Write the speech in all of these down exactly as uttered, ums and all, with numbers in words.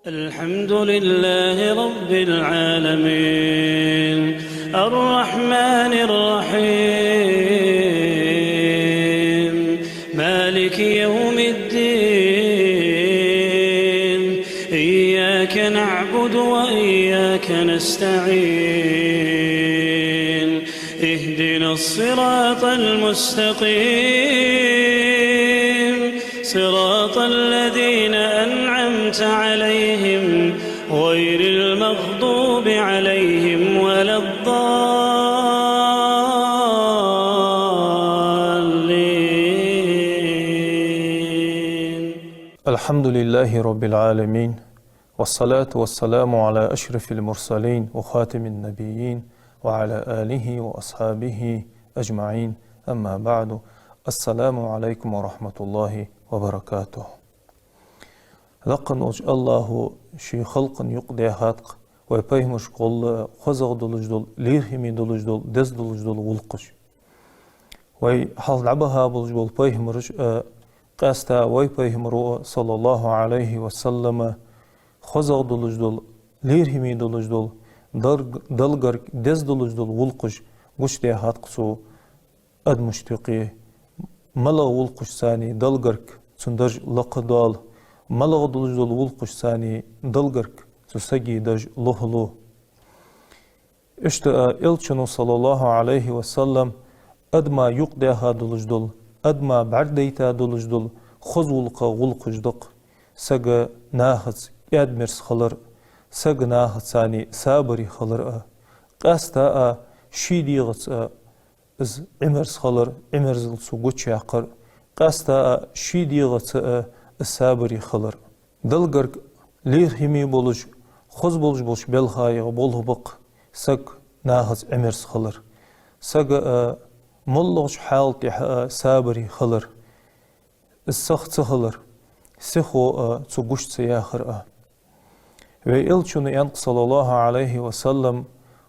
الحمد لله رب العالمين، الرحمن الرحيم، مالك يوم الدين، إياك نعبد وإياك نستعين، اهدنا الصراط المستقيم، صراط الذين أنعمت عليهم غير المغضوب عليهم ولا الضالين. الحمد لله رب العالمين، والصلاة والسلام على أشرف المرسلين وخاتم النبيين وعلى آله وأصحابه أجمعين. أما بعد. السلام عليكم ورحمة الله وبركاته. Лакха волча АллахӀа ший халкъа юкъе даьхад-кх вай пайхамарашка гӀолла хозагӀа долаш дола, лоархӀаме долаш дола, деза долаш дола гӀулакхаш. Вай хьалха дӀабаха болаш бола пайхамараш а, къаьстта вай пайхамаро а, صلى الله عليه وسلم, хозагӀа долаш дола, лоархӀаме долаш дола, Дал-, Далла гарга деза долаш дола гӀулакхаш гучадаьхад-кх цо адамашта юкъе. МалагӀа гӀулакхаш царна Далла гарга цун дарж лакха доал, малагӀа долаш дола гӀулакхаш царна Далла гарга цу сага дарж лохалу. Иштта а Элчано, صلى الله عليه وسلم, адама юкъе даьха долаш дола, адама бӀаргадайта долаш дола хоза гӀулакх гӀулакхаш да-кх сага нахаца кӀаьда-мерза хилар, сага нахаца сабаре хилар а, къаьстта а ший дегӀаца а из Ӏимерза хилар, Ӏимерзал цо гучаяккхар, къаьстта а ший дегӀаца а из сабаре хилар. Далла гарга лоархӀаме болаш, хоза болаш болча белхаех болх ба-кх саг нахаца Ӏимерза хилар, сага а моллагӀча хьала тӀехьа а сабаре хилар, из сиха ца хилар, сихо а цо гуча ца яхар а. Вай Элчано аьннад-кх, صلى الله عليه وسلم,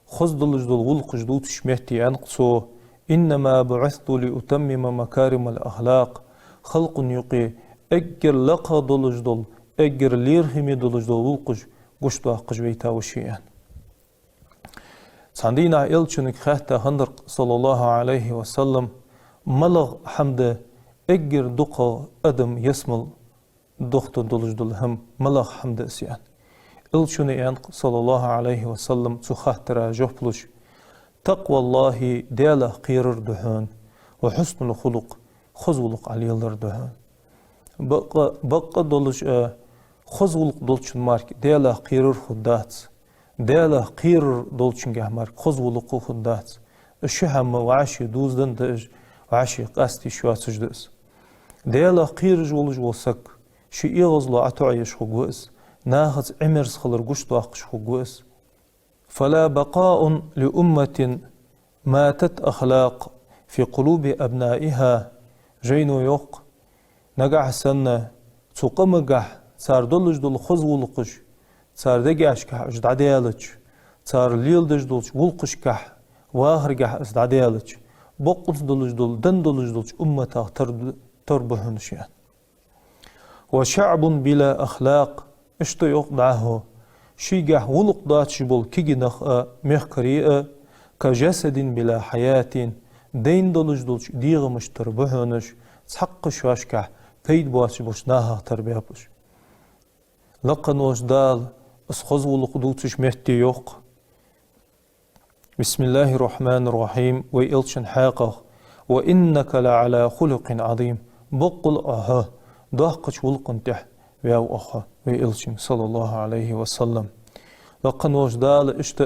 хоза долаш дола гӀулакхаш дувцача метте аьннад-кх цо: إنما بعثت لأتمم مكارم الأخلاق. Халкъа юкъе эггара лакха долаш дола, эггара лоархӀаме долаш дола гӀулакхаш гучадоаккхаш вайта ва ше, аьнна. Цхьан дийнахьа Элчанга хаьтта хиннад-кх, صلى الله عليه وسلم, малагӀа хӀама да эггара дукхагӀа адам ялсмале дохийтаргдолаш дола хӀама, малагӀа хӀама да из, аьнна. Элчано аьннад-кх, صلى الله عليه وسلم, цу хаттара жоп луш: تقوى الله, Даьлах кхерар да хьона, وحسن الخلق, хоза гӀулакх Ӏолелар да хьона. Бакъ-, бакъ долаш а, хоза гӀулакх долчун мара Даьлах кхерар хургдац. Даьлах кхерар долчунгахьа мара хоза гӀулакх хургдац. Уж ши хӀама вӀаши дувзаденна да уж, вӀаши къаста йиш йоацаш да уж. Даьлах кхераш волаш вола саг, ший эгӀазло ӀотоӀаеш хургва из, нахаца Ӏимерза хилар гучадоаккхаш хургва из. فلا بقاء لأمة ماتت أخلاقها في قلوب أبنائها. Жайно йоах-кх: нагахьа санна цу къамагахьа цар долаш дола хоза гӀулакхаш цар дегашкахьа уж дӀадаьлча, цар леладеш долча гӀулакхашкахьа, вахаргахьа из дӀадаьлча, боккъонца долаш дола, дин долаш долча умматах тара, тара ба хьона уж, аьнна. وشعب بلا أخلاق, иштта йоах дӀахо, шийгахьа гӀулакх доацаш бола кагий нах а, мехкарий а, كجسد بلا حياة, дайна долаш долча дегӀамашта тара ба хьона уж, цхьаккха шоашкахьа пайда боацаш болча нахах тара баьб уж. Лакха волча Дала из хоза гӀулакх дувцача метте йоах-кх: بسم الله الرحمن الرحيم, вай Элчан хьакъехьа: وإنك لعلى خلق عظيم. Боккъала а хьо доккхача гӀулакха тӀа ваьв хьо, вай Элчанга, صلى الله عليه وسلم. Лакха волча Дала иштта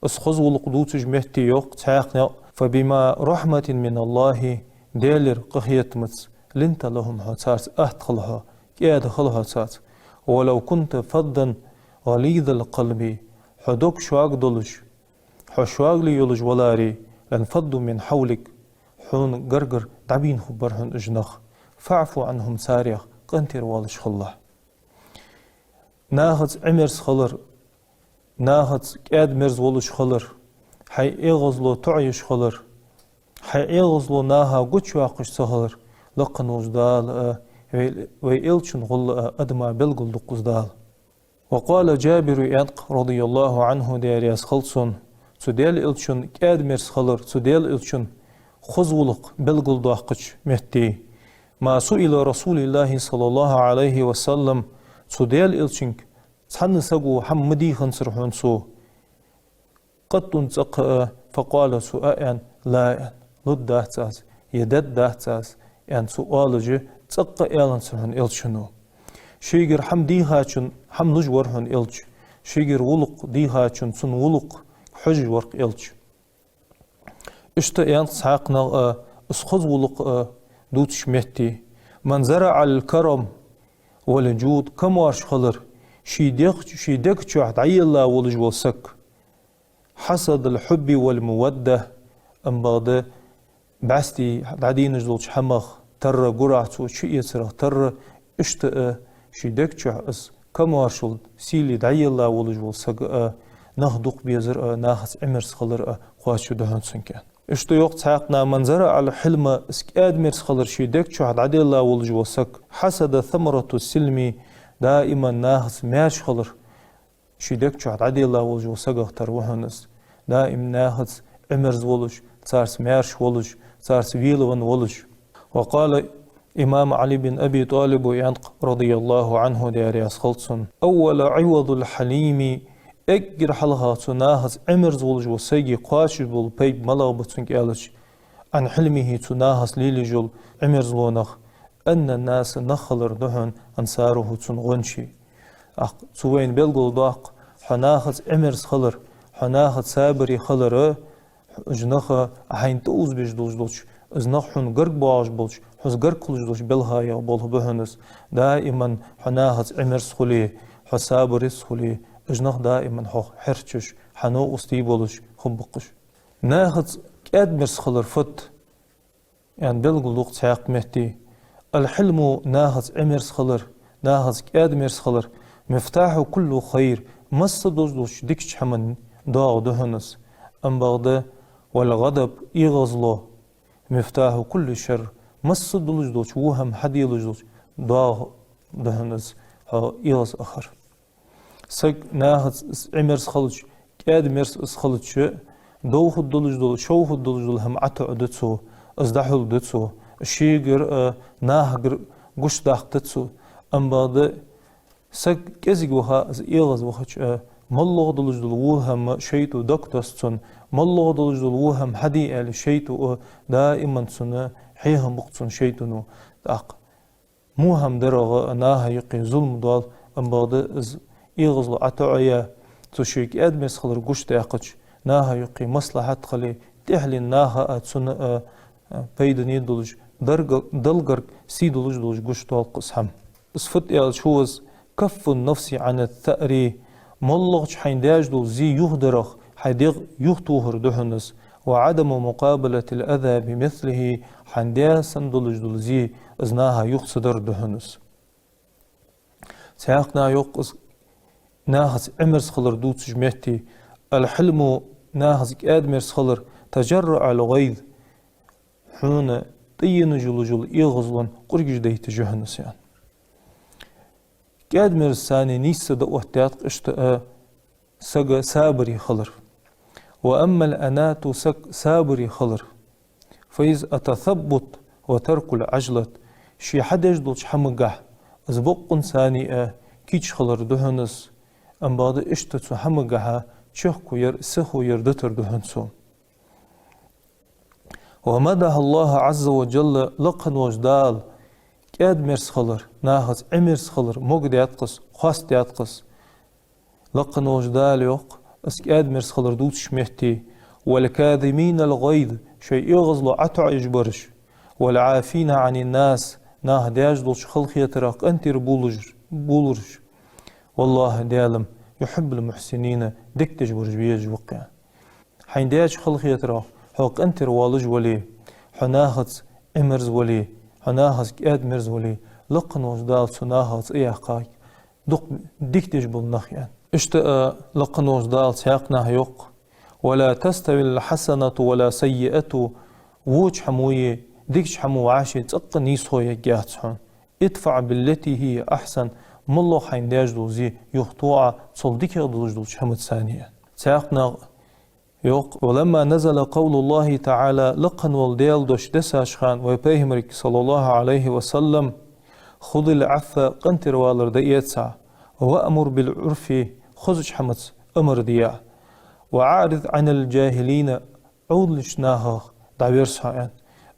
а из хоза гӀулакх дувцача метте йоах-кх цхьаькханех: فبما رحمة من الله, Даьлера къахетамца, لنت لهم, хьо царца атта хила хьо, кӀаьда хила хьо царца. ولو كنت فظا غليظ القلب, хьо дог шога долаш, хьо шога йолаш валаре, لانفضوا من حولك, хьона гаргара дӀабийна хургбар хьона уж нах. فاعف عنهم, царех къинтӀера воалаш хилалахь. Нахаца Ӏимерза хилар, нахаца кӀаьда-мерза волаш хилар, хьай эгӀазло тоӀаеш хилар, хьай эгӀазло наха гучайоаккхаш ца хилар, лакха волча Дала а, вай, вай Элчан гӀолла а адама белгалду-кх из Дала. وقال جابر, аьннад-кх, رضي الله عنه, Даьла раьза хилва цунна, цу Даьла Элчан кӀаьда-мерза хилар, цу Даьла Элчан хоза гӀулакх белгалдоаккхача метте: ما سئل رسول الله صلى الله عليه وسلم, цу Даьла Элчанга цхьанне саго хӀама ма дийханзар хьона цо, قط, цӀаккха а, فقال, цо а аьнна, لا, аьнна, лургдац аз, е дергдац аз, аьнна, цо оалаш, цӀаккха а аьннадацар хьона Элчано. Шийгара хӀама дийхачун хӀама луш вар хьона Элча, шийгара гӀулакх дийхачун цун гӀулакх хьожаш вар-кх Элча. Иштта аьннад цхьаькха наха а, из хоза гӀулакх а дувцача метте: من زرع الكرم والجود, камаьрша хилар ший дег, ший дег чу дӀаелла волаш вола саг, حصد الحب والمودة, амма бакъда бӀаьсти дӀадийна долча хӀамах тарра, гурахь цо чуэцарах тарра, иштта а ший дег чу из камаьршал, сийле дӀаелла волаш вола саг а, нах дукха безар а, нахаца Ӏимерза хилар а кхоачаргда хьона цунга. Иштта йоах цхьаькха наха: من زرع الحلم, из кӀаьда-мерза хилар ший дег чу дӀаделла волаш вола саг, حصد ثمرة السلم, даим нахаца маьрша хилар ший дег чу дӀаделла волаш вола сагах тара ва хьона из. Даим нахаца Ӏимерза волаш, царца маьрша волаш, царца велавенна волаш. وقال, имам Ӏали бин Аби ТӀалиба аьннад-кх, رضي الله عنه, Даьла раьза хилва цунна: أول عوض الحليم, эггара хьалха цу нахаца Ӏимерза волаш волча сага кхоачаш бола пайда малагӀа ба цунга аьлча, عن حلمه, цу нахаца лелаеш йола Ӏимерзалонах, أن الناس, нах хилар да хьона, أنصاره, цун гӀончий. ТӀаккха цо вайна белгалдоаккх, хьо нахаца Ӏимерза хилар, хьо нахаца сабаре хилар, уж нах хьайна тӀаузабеш долаш долча, уж нах хьона гарга боагӀаш болча, хьоца гарга хулаш долча белхаех болх ба хьона из. Даим хьо нахаца Ӏимерза хуле, хьо сабаре хуле, уж нах даим хьох хьерчаш, хьа новкъостий болаш хургба-кх уж. Нахаца кӀаьда-мерза хилар фуд, аьнна, белгалду-кх цхьаькха метте: الحلم, нахаца Ӏимерза хилар, нахаца кӀаьда-мерза хилар, مفتاح كل خير, масса долаш долча дикача хӀаман доагӀа да хьона из. Амма бакъда, والغضب, эгӀазло, مفتاح كل شر, масса долаш долча во хӀама хьаделаш долча доагӀа да хьона из, хьо эгӀазахар. Саг нахаца из Ӏимерза хилча, кӀаьда-мерза из хилча, довхаргдолаш дола, шовхаргдолаш дола хӀама ӀотоӀаргда цо, из дӀахьулда цо, шийгара а, нахагара а гучадаккхаргда цо. Амма бакъда саг кӀезига ваха, из эгӀазвахача а, моллагӀа долаш дола во хӀама шайтӀо дог тосс цунна, моллагӀа долаш дола во хӀама хьаде аьле шайтӀо а, даим цунна хьехам бу-кх цунна шайтӀано. ТӀаккха во хӀама дарах а наха юкъе зулам доал, амма бакъда из эгӀазло ӀотоӀаяь, цо ший кӀаьда-мерза хилар гучадаьккхача, наха юкъе маслахьат хиле, тӀехьленна наха а, цунна а, а, пайдане долаш, дарга-, Далла гарга сий долаш долаш гучадоал-кх из хӀама. Из фуд аьлча хӀу ва из: كف النفس عن الثأر, моллагӀча хьайна даьча дола зе юхадарах хьай дегӀ юхатохар да хьона из, وعدم مقابلة الأذى بمثله, хьайна даь санна долаш дола зе из наха юха ца дар да хьона из. Цхьаькха наха йоах-кх из нахаца Ӏимерза хилар дувцача метте: الحلم, нахаца кӀаьда-мерза хилар, تجرع الغيظ, хьона тӀаенна йолаш йола эгӀазлон къургаш дайташ я хьона из, аьнна. КӀаьда-мерза царна нийсса дӀаоттадаьд-кх иштта а сага сабаре хилар. وأما الأناة, саг сабаре хилар, فهي التثبت وترك العجلة, ше хьадеш долча хӀамагахьа из бокъонца а кийча хилар да хьона из, амма бакъда иштта цу хӀамагахьа чехкаяр, сихаяр дитар да хьона цо. ومدح الله عز وجل, лакха волча Дала кӀаьда-мерза хилар, нахаца Ӏимерза хилар могадаьд-кх из, хоастадаьд-кх из. Лакха волча Дала йоах-кх из кӀаьда-мерза хилар дувцача метте: والكاظمين الغيظ, шоай эгӀазло ӀотоӀаеш бараш, والعافين عن الناس, наха даьча долча халахетарах къинтӀера болаш, болаш. والله, Даьла-м, يحب المحسنين, дика деш бараш везаш ва-кх, аьнна. Хьайна даьча халахетарах хьо къинтӀера воалаш вале, хьо нахаца Ӏимерза вале, хьо нахаца кӀаьда-мерза вале, лакха волча Дала цу нахах цӀи яьккхай дукха дика деш бола нах, аьнна. Иштта а лакха волча Дала цхьаькха наха йоах-кх: ولا تستوي الحسنة ولا السيئة, воча хӀамои дикача хӀамо вӀаши цӀаккха нийсхо ергьяц хьона. ادفع بالتي هي أحسن, МоллагӀа хьайна деш дола зе юхатоха Ӏа цул дикагӀа долаш долча хӀамаца, аьнна. Цхьаькха нах йоах: «ولما نزل قول الله تعالى», лакха вола Даьла дош дессача хана вай Пайхамарга, صلى الله عليه وسلم: «خذ العفو», къинтӀера валар дӀаэца, «وأمر بالعرف», хозача хӀамаца амар де, «وأعرض عن الجاهلين», Ӏовдалча нахах дӀаверза хьо, аьнна.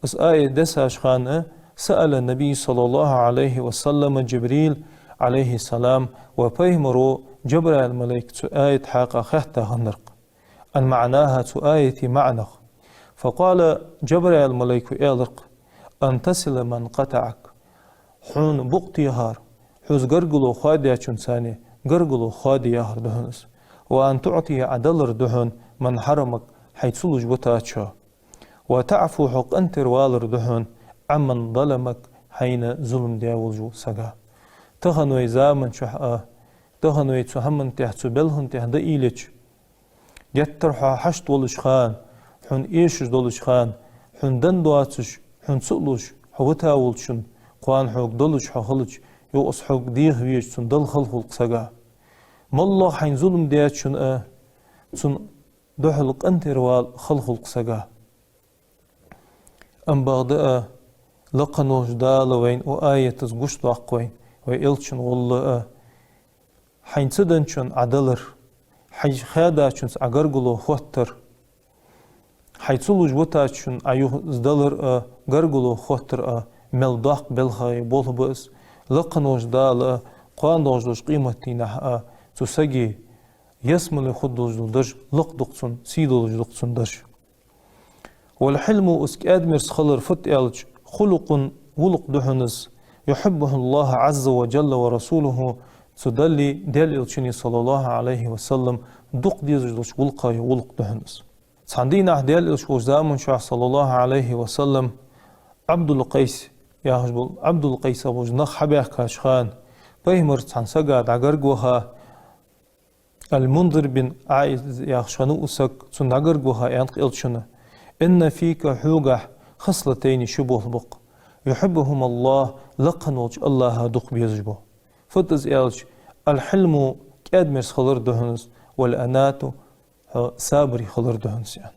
Из аят дессача хана سأل النبي صلى الله عليه وسلم جبريل عليه السلام, вай Пайхамаро Джабраил малайка цу аята хьакъехьа хаьтта хиннад-кх. عن معناها, цу аята маӀанах. فقال, Джабраил малайко аьлар-кх: «أن تصل من قطعك». Хьона букъ техар, хьоца гаргало хоадаьчунца гаргало хоаде яхар да хьона из. «وأن تعطي», Ӏа далар да хьона, «من حرمك», хьайна ца луш витачоа. «وتعفو», хьо къинтӀера валар да хьона, «عمن ظلمك», хьайна зулам даь волча сага. Тахан вай заман чухь а, тахан вай цу хӀаман тӀа, цу белхана тӀа дӀаийлача, геттара хьо хьашт волча хана, хьона эшаш долча хана, хьона денна доацаш, хьона ца а луш, хьо вита волчун, кхоана хьога долаш хьо хилча, юха из хьога деха везачун Дала хала хул-кх сага. МоллагӀа хьайна зулам даьчун а, цун духьал къинтӀера вала хала хул-кх сага. Ам бакъда а, лакха волча Дала вайна укх аятаца гуш доаккх вайна, вай Элчан гӀолла а: хьайна ца денначун Ӏа далар, хьайна хаьдачунца Ӏа гаргало хоттар, хьайна ца луш витачун Ӏа юха из далар а, гаргало хоттар а мел доккха белхаи болх ба из. Лакха волча Дала а, кхоана долаш долча къематдийнахьа а цу сага ялсмале хургдолаш дола дарж лакха да-кх цун, сий долаш да-кх цун дарж. «والحلم», из кӀаьдмерза хилар фуд аьлча, «خلق», гӀулакх да хьона из, «يحبه الله عز وجل ورسوله», цу Даллеи Даьла Элчанеи, صلى الله عليه وسلم, дукха дезаш долча гӀулакхех гӀулакх да хьона из. Цхьан дийнахьа Даьла Элча волча заман чухь, صلى الله عليه وسلم, Ӏабдул-Къайс яхаш бола, Ӏабдул-Къайсах болча наха хьабаьхкача хана, Пайхамарца цхьан сага дӀагарга ваха, Аль-Мунзир бин Ӏаиз яхаш хиннав из саг, цунна дӀагарга ваха аьннад-кх Элчано: «إن فيك», хьогахь, «خصلتين», ши болх ба-кх, «يحبهما الله», лакха волча АллахӀа дукха безаш бола. Фуд из аьлча: «الحلم», кӀаьдмерза хилар да хьона из, «والأناة», хьо сабаре хилар да хьона из, аьнна.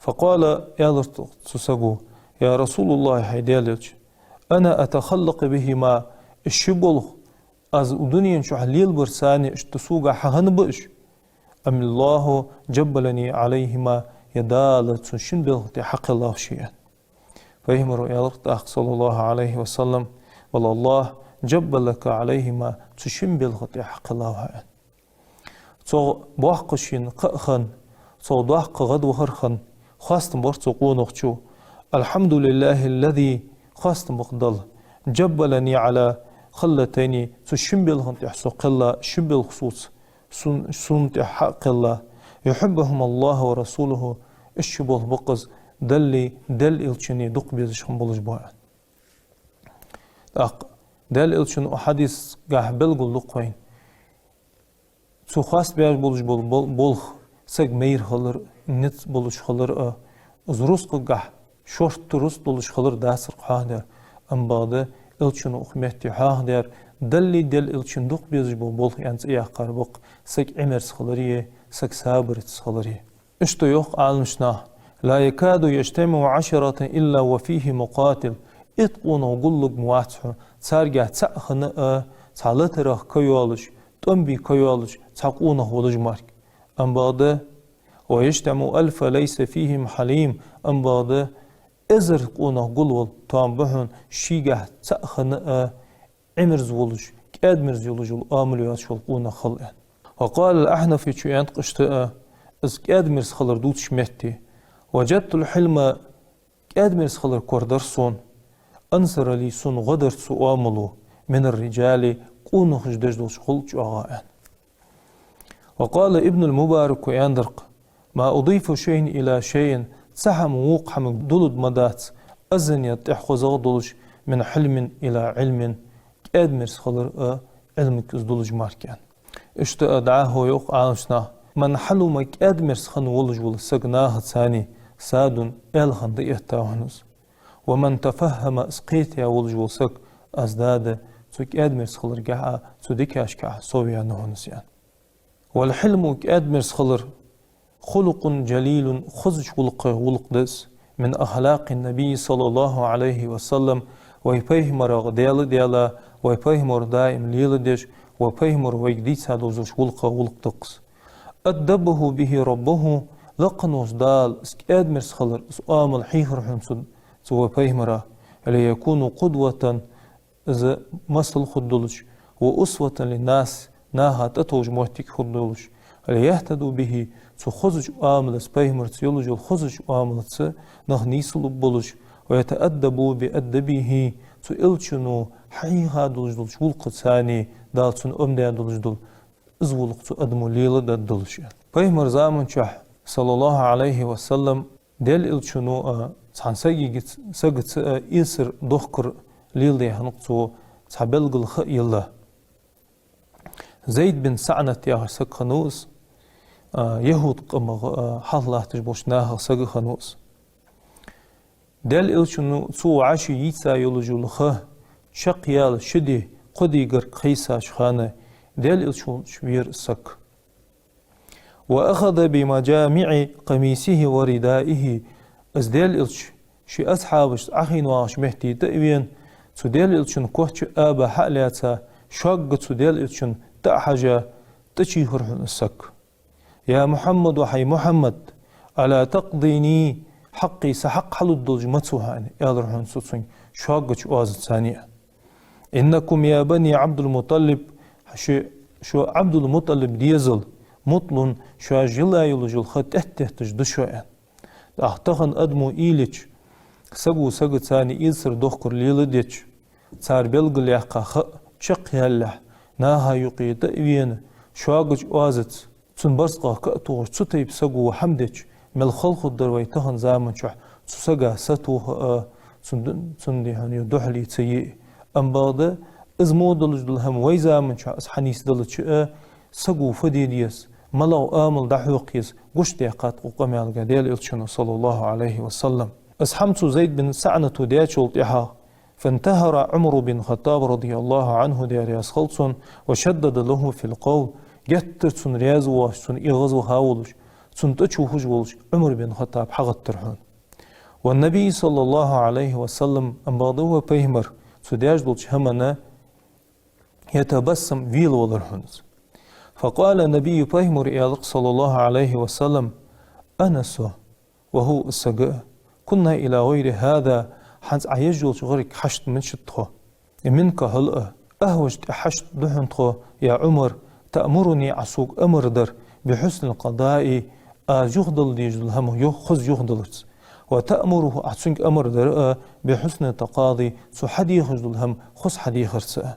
«فقال», аьлар цу саго: «يا رسول الله», хӀай Даьла Элча, «أنا أتخلق بهما», из ши болх аз укх дунен чухь лелабарца иштта сога хьахиннаб уж? «أم الله جبلني عليهما», е Дала цу шин белха тӀа хьакхеллав ше, аьнна. Пайхамаро аьлар-кх тӀаккха, صلى الله عليه وسلم: «بل الله جبلك عليهما», цу шин белха тӀа хьакхеллав хьо, аьнна. Цох боккха шийна кхаъ хинна, цох доккха гӀадвахар хинна, хоастам бир цу къонахчо: «الحمد لله الذي», хоастам ба-кх Далла, «جبلني على خلتين», цу шин белха тӀа со кхелла, шин белха соца, сона, сона тӀа хьакхелла, «يحبهما الله ورسوله», уж ши болх ба-кх из, Даллеи Даьла Элчаннеи дукха безаш хинна болаш ба, аьнна. ТӀаккха Даьла Элчано укх хьадисагахь белгалду-кх вайна: цо хоастабеш болаш бола бол-, болх саг майра хилар, низ болаш хилар а, из рузкъагахь шортта рузкъа долаш хилар дацар-кх хьоахадаьр. Ам бакъда Элчано укх метте хьоахадаьр Даллеи Даьла Элчаннеи дукха безаш бола болх аьнна цӀи яьккхар ба-кх саг Ӏимерза хилари, саг сабарца хилари. Иштта йоах Ӏаламнаха: «لا يكاد يجتمع عشرة إلا وفيهم مقاتل». Итт къонах гуллург ма вац хьона, царгахь цаӀ хинна а, цхьа латарах ка йолаш, тӀом бе ка йолаш, цхьа къонах волаш мара-кх. Ам бакъда: «ويجتمع ألف ليس فيهم حليم», ам бакъда, эзар къонах гулвала тоам ба хьона, шийгахь цаӀ хинна а, Ӏимерза волаш, кӀаьдмерза йолаш йола оамал йоацаш йола къонах хила, аьнна. «وقال الأحنف», цо аьннад-кх иштта а: из кӀаьдмерза хилар дувцача метте: «وجدت الحلم», кӀаьдмерза хилар корадар сона, «أنصر لي», сона гӀо дар цу оамало, «من الرجال», къонахаша деш долча гӀулакха чӀоагӀагӀа, аьнна. «وقال ابن المبارك», аьннадар-кх: «ما أضيف شيئا إلى شيء», цхьа хӀама вокха хӀамага дулларгдац, «أزين», тӀех хозагӀа долаш, «من حلم إلى علم», кӀаьдмерза хилар а Ӏилмага из дуллаш мара-кх, аьнна. Иштта а дӀахо йоах Ӏаламнаха: «من حلم», кӀаьдмерза хинна волаш вола саг нахаца, «زاد», аьлхан дӀаэттав хьона из. «ومن تفهم», из кхетаяь волаш вола саг, «ازداد», цу кӀаьда-мерза хиларгахьа, цу дикашкахьа совъяьннай хьона из, аьнна. والحلم, кӀаьда-мерза хилар, خلق جليل, хозача гӀулакхех гӀулакх да из, من أخلاق النبي صلى الله عليه وسلم, вай пайхамарах Даьла даьла, вай пайхамар даим леладеш, вай пайхамара вайга дийца долаш гӀулакхех гӀулакх да-кх из. أدبه به ربه, лакха волча Дала из кӀаьда-мерза хилар, из оамал хьийхар хьона цу, цу вай пайхамара, ليكون قدوة, из масал хургдолаш, وأسوة للناس, наха тӀатовжа моттиг хургдолаш, ليهتدوا به, цу хозача оамалца, пайхамарца йолаш йола хозача оамалца нах нийсалургболаш, ويتأدبوا بأدبه, цу элчано хьахьийха долаш долча гӀулакхаца, Дала цунна омадаь долаш дола из гӀулакх цу адамо леладергдолаш. Пайхамара заман чухь, صلى الله عليه وسلم, Даьла элчано а, цхьан сагига, сагаца а эсар дохкар леладе хиннав-кх цо, цхьа белгала ха а елла. Зайд бин СаӀнат яхаш саг хиннав из, а, яхӀуд къамах, а, хьалха латташ болча нахах саг хиннав из. Даьла элчано цо вӀаши йийца йолаш йола ха чакхъяла ши ди, кхо ди гарга кхайсача хана, Даьла элча волча вера из саг. وأخذ بمجامع قميصه وردائه. Из Даьла элча ший асхьабашца Ӏохайна вагӀача метте тӀа а вена, цу Даьла элчан коч а аба хьа а лаьца, шуга цу Даьла элчан тӀа а хьежа, тӀачийхар хьона из саг. يا محمد, хӀай Мухьаммад, ألا تقضيني حقي, са хьакъ хьалургдолаш ма ца ва хьо, аьнна, аьлар хьона цо цунга шуга оазаца. إنكم يا بني عبد المطلب, шо, шо Ӏабдул-МутӀалиб дезал, مطل, шоаш йила йолаш йола ха тӀеттетташ да шо, аьнна. ТӀаккха тахан адамо уйла йича, саго сагаца эсар дохкар леладеча, цар белгалъяьккха ха чакхъялалехь, наха юкъе тӀа а вена, шуга оазаца, цун барзкъах ка а тохаш, цу тайпа саго хӀама дича, мел хала хургдар вай тахан заман чухь цу сага сатоха а, цун ду-, цун духьала духьале ца е а. Амма бакъда, из мо долаш дола хӀама вай заман чухь из хьанийсделча а, саго фу де деза, малагӀа оамал дӀахьокха еза, гуш даьккхад укх къамаьлага Даьла элчано, صلى الله عليه وسلم. Из хӀама цу Зайд бин СаӀнато даьчул тӀехьагӀа, فانتهر عمر بن الخطاب رضي الله عنه, Даьла раьза хилва цунна, وشدد له في القول, геттара цунна раьза воацаш, цунна эгӀазваха волаш, цунна тӀачувхаш волаш Ӏумар бин ХаттӀаб хьагӀаттар хьона. والنبي صلى الله عليه وسلم, амма бакъда вай пайхамар цу даьча долча хӀаманна يتبسم, велавалар хьона из. فقال النبي, пайхамара аьлар-кх, صلى الله عليه وسلم: أنس, ва хӀа, из саг а, كنا إلى غير هذا, хӀанз Ӏа еш йолча гӀарга хьашт мичад тхо. منك, хьол а, أهوج, тӀехьашт да хьона тхо, يا عمر, تأمرني, Ӏа сога амар дар, بحسن القضاء, аз юхадала дезаш дола хӀама, юх-, хоза юхадаларца. وتأمره, Ӏа цунга амар дар а, بحسن التقاضي, цо хьадехаш дола хӀама хоза хьадехарца а.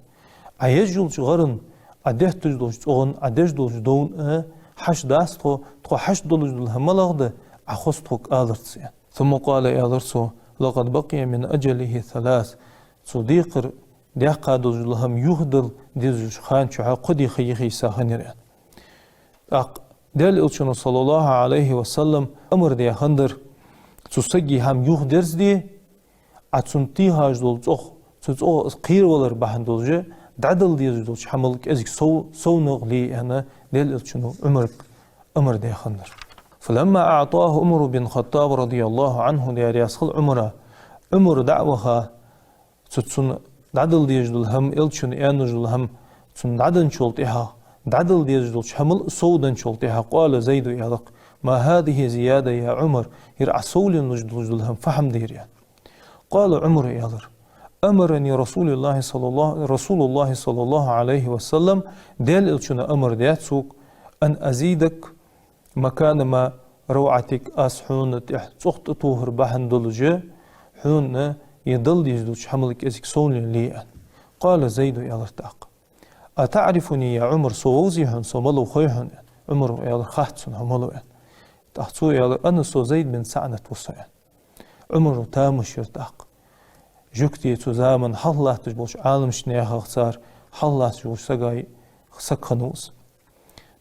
Ӏа еш йолча гӀаран, Ӏа детташ долча цӀогӀан, Ӏа деш долча довн а хьашт дац тхо, тхо хьашт долаш дола хӀама малагӀа да, Ӏа хоза тхога аларца, аьнна. ثم قال, аьлар цо: لقد بقي من أجله ثلاث. Цу декхар даьккха долаш дола хӀама юхадала дезача хана чухьа кхо ди ха йихийса хиннаяр, аьнна. ТӀаккха Даьла элчано, صلى الله عليه وسلم, амар даь хиннадар цу сага хӀама юхадерзаде, Ӏа цунна техаш дола цӀогӀа, цу цӀогӀа из кхеравалар бахьан долаш, дӀадала дезаш долча хӀамал кӀезига сов-, совнагӀа ле, аьнна, Даьла элчано Ӏумарга амар даь хиннадар. فلما أعطاه عمر بن الخطاب رضي الله عنه, Даьла раьза хилва Ӏумара, Ӏумар дӀа а ваха, цу цунна дӀадала дезаш дола хӀама, элчано аьнна долаш дола хӀама цунна дӀаденначул тӀехьагӀа, дӀадала дезаш долча хӀамал совденначул тӀехьагӀа, قال زيد, аьлар-кх: ما هذه الزيادة يا عمر, ер Ӏа совленна луш долаш дола хӀама фу хӀама да ер, аьнна. قال عمر, аьлар: أمرني رسول الله صلى الله، رسول الله صلى الله عليه وسلم, Даьла элчано амар даьд сога, أن أزيدك مكان ما روعتك, аз хьона тӀехьа цӀогӀа тӀатохар бахьан долаш, хьона ер дала дезаш долча хӀамал кӀезига совнагӀа ле, аьнна. قال زيد, аьлар тӀаккха: أتعرفني يا عمر, со вовзий хьона, со малав хой хьона, аьнна. Ӏумара аьлар: хац сона хьо малав, аьнна. ТӀаккха цо аьлар: أنا, со Зайд бин СаӀнат ва со, аьнна. Ӏумара тамаш яр тӀаккха. Жугтий цу заман хьалха латташ болча Ӏаламча нахах, цар хьалха латташ болча сага, саг хиннав из.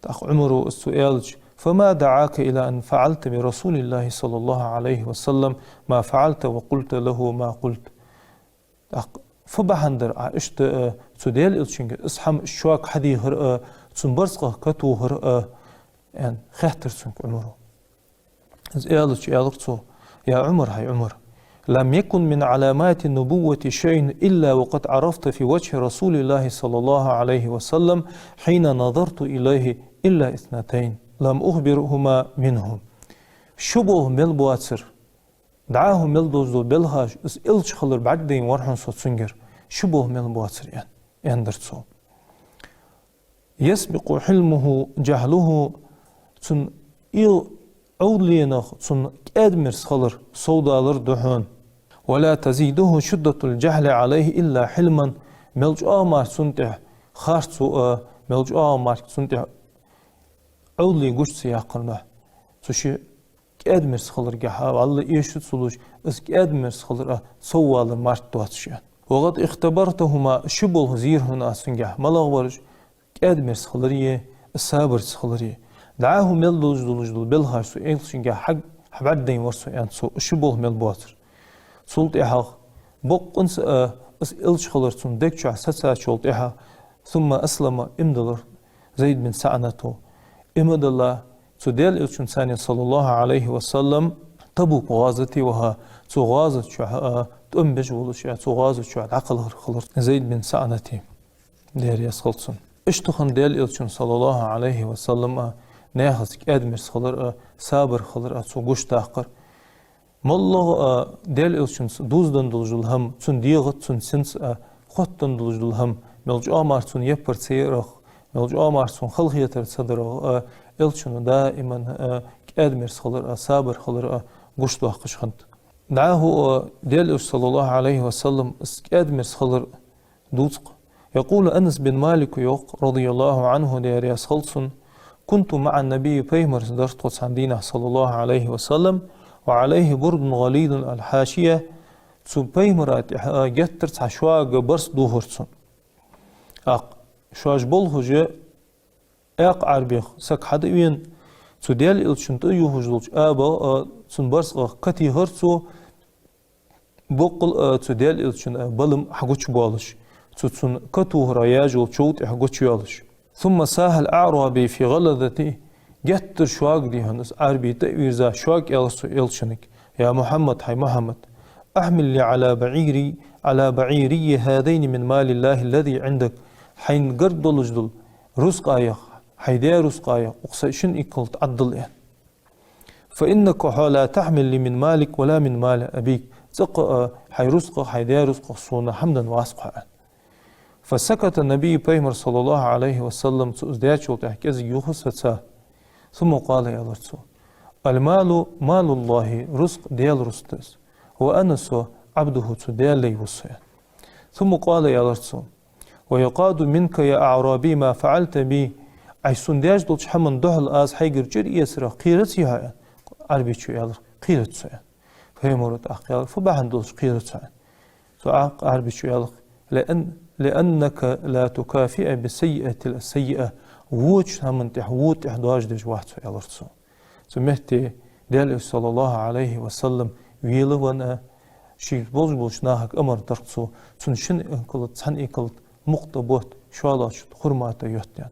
ТӀаккха Ӏумара из цо аьлча: فما دعاك إلى أن فعلت برسول الله صلى الله عليه وسلم ما فعلت وقلت له ما قلت. ТӀаккха Фу бахьан дар Ӏа иштта, а, цу Даьла Элчанга из хӀама, из шог хьадийхар а, цун барзкъах катохар а, аьнна, хаьттар цунга Ӏумара. Из аьлча аьлар цо: «يا عمر, хӀай Ӏумар, لم يكن من علامات النبوة شيء إلا وقد عرفت في وجه رسول الله صلى الله عليه وسلم حين نظرت إليه إلا اثنتين لم أخبرهما منه». Ши болх мел боацар, дӀахо мел долаш дола белхаш, из элча хилар бӀаргадайна вар хьона со цунгара, ши болх мел боацар, аьнна, аьннадар цо. «يسبق حلمه جهله», цун ил Ӏовдалах цун кӀаьда-мерза хилар совдалар да хьона. «ولا تزيده شدة الجهل عليه إلا حلما», мел чӀоагӀа мара цунна тӀа харцо а, мел чӀоагӀа мара цунна тӀа Ӏовдал гуча ца яккхар да хьона. Цу ший кӀаьда-мерза хиларгахьа, валлахӀи, эшаш ца луш, из кӀаьда-мерза хилар а соввалар март доацаш, аьнна. «وقد اختبرتهما», ши болх зийр хьона аз цунгахьа, малагӀа бараш, кӀаьда-мерза хилари, сабарца хилари. ДӀахо мел долаш долаш дола белхаш цу элчангахьа хьаг-, хьабӀаргадайна вар со, аьнна, цо, ши болх мел боацар. Цул тӀехьагӀа боккъонца а из элча хилар цун дег чу сецачул тӀехьагӀа, «ثم أسلم», иман диллар Зайд бин СаӀната. Иман дилла, цу Даьла Элчанца, صلى الله عليه وسلم, Табук гӀазоте ваха, цу гӀазота чу а тӀом беш волаш, цу гӀазота чу дӀакхалхар хилар Зайд бин СаӀната. Даьла раьза хилва цунна. Иштта хиннад Даьла Элчан, صلى الله عليه وسلم, а, нахаца кӀаьда-мерза хилар а, сабар хилар а цо гуш даккхар. МоллагӀа а Даьла Элчанца дувзаденна долаш дола хӀама, цун дегӀаца, цун синца а хоттаденна долаш дола хӀама, мел чӀоагӀа мара цунна яппар ца ярах, мел чӀоагӀа мара цунна халахетар ца дарах а, Элчано даиман а кӀаьда-мерза хилар а, сабар хилар а гуш доаккхаш хиннад. ДӀахо а Даьла Элча, صلى الله عليه وسلم, из кӀаьда-мерза хилар дувц-кх. يقول أنس بن مالك, йоах, رضي الله عنه, Даьла раьза хилва цунна: «كنت مع النبي», пайхамарца дар тхо цхьан дийнахьа, صلى الله عليه وسلم, «وعليه برد غليظ الحاشية», цу пайхамара тӀа геттара цхьа шога барзкъа дувхар цунна. ТӀаккха шоаш болхаш Ӏаьккха Ӏарбех саг хьадаьнна, цу Даьла Элчанна тӀаювхаш долча абах а, цун барзкъах катийхар цо, боккъал а цу Даьла Элчан а балам хьагучабоалаш, цу цун катохара яжа йола чов тӀехьа гучайоалаш. «ثم ساح الأعرابي في غلظته», геттара шога, дий хьона, из Ӏарбий тӀавийрза, шога аьлар цо Элчанга: «يا محمد, хӀай Мухьаммад, احمل لي على بعيري، على بعيري هذين من مال الله الذي عندك». Хьайна гарга долаш дола рузкъах, хьай даь рузкъах, укх са шин иккалца Ӏаддал, аьнна. «فإنك, хьо, لا تحمل لي من مالك ولا من مال أبيك». ЦӀаккха а хьай рузкъах, хьай даь рузкъах сона хӀама денна вац-кх хьо, аьнна. «فسكت النبي», пайхамар, صلى الله عليه وسلم, цо из даьчул тӀехьагӀа кӀезига юха сецав. «ثم قال», аьлар цо: «المال مال الله», рузкъа Даьла рузкъа да из. «وأنا, со, عبده, цу Даьла лай ва со», аьнна. «ثم قال», аьлар цо: «ويقاد منك يا أعرابي ما فعلت بي». Ӏа сона даьча долча хӀаман духьал аз хьайгара чӀир эцарах кхераций хьо, аьнна. Ӏарбечо аьлар: «Кхерац со», аьнна. Пайхамаро тӀаккха аьлар: «Фу бахьан долаш кхерац хьо?» Цо, а, Ӏарбечо аьлар: «لأن، لأنك لا تكافئ بالسيئة السيئة». Воча хӀаман тӀехьа во тӀехьа доажадеш вац хьо, аьлар цо. Цу метте Даьла Элча, صلى الله عليه وسلم, велавенна, ший болаш болча нахага амар даьд цо, цун шин иккалца цхьан иккалца мукъа тӀа бутт, шоллагӀчунна хурма тӀа йотт, аьнна.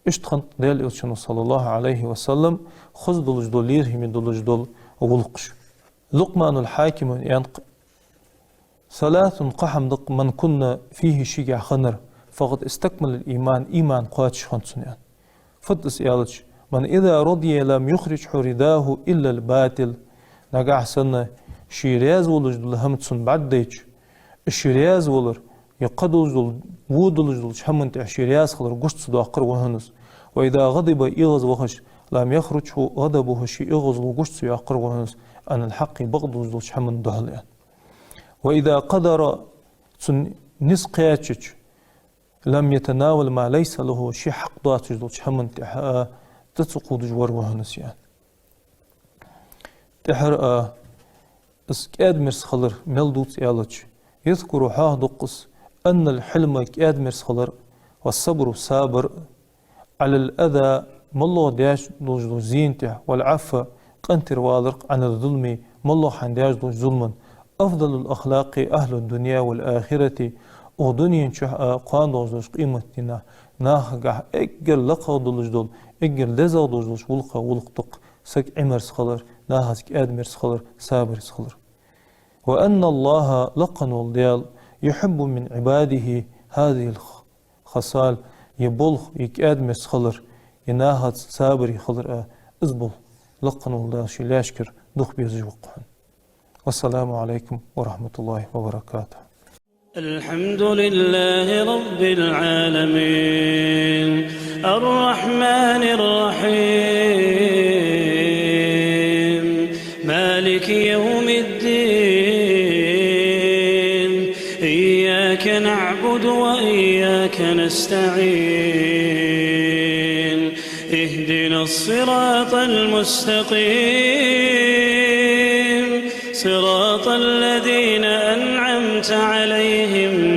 Иштта хиннад Даьла Элчано, صلى الله عليه وسلم, хоза долаш дола, лерхӀаме долаш дола гӀулакхаш. Лукъманул Хьакима аьннад-кх: «ثلاث, кхо хӀама да-кх, من كن فيه, шийгахьа хиннар, فقد استكمل الإيمان, иман кхоачаш хиннад цун», аьнна. Фуд из аьлча: «من إذا رضي لم يخرجه رضاه إلا الباطل». Нагахьа санна ше раьза волаш дола хӀама цунна бӀаргадайча, из ше раьза валар, е кхы долаш дола, во долаш долча хӀаман тӀа ше раьза хилар гуча ца доаккхар ва хьона из. «وإذا غضب», эгӀазвахача, «لم يخرجه غضبه», ший эгӀазло гуча ца йоаккхар ва хьона из, «عن الحق», бакъдолаш долча хӀаман духьал, аьнна. «وإذا قدر», цун низ кхаьчача, «لم يتناول ما ليس له», ший хьакъ доацаш долча хӀаман тӀа, а, тӀа ца кхувдаш вар ва хьона из, аьнна. ТӀехьара, а, из кӀаьда-мерза хилар мел дувц аьлча, «يذكر», хьоахаду-кх из, «أن الحلم», кӀаьда-мерза хилар, «والصبر», сабар, «على الأذى», моллагӀа даьча долаш долча зена тӀа, «والعفو», къинтӀера валар-кх, «عن الظلم», моллагӀа хьайна даьча долча зуламан, أفضل الأخلاق أهل الدنيا والآخرة, укх дунен чухь а, кхоана долаш долча къематдийнахьа а нахагахьа эггара лакхагӀа долаш дола, эггара дезагӀа долаш долча гӀулакхех гӀулакх да-кх саг Ӏимерза хилар, нахаца кӀаьдмерза хилар, сабарца хилар. وأن الله, лакха вола Даьла, يحب من عباده هذه الخصال, ер болх, ер кӀаьдмерза хилар, ер нахаца сабаре хилар а, из болх лакха вола Даьла ший лаьшкара дух безаш ва-кх хьона. والسلام عليكم ورحمة الله وبركاته. الحمد لله رب العالمين، الرحمن الرحيم، مالك يوم الدين، إياك نعبد وإياك نستعين، اهدنا الصراط المستقيم، صراط الذين أنعمت عليهم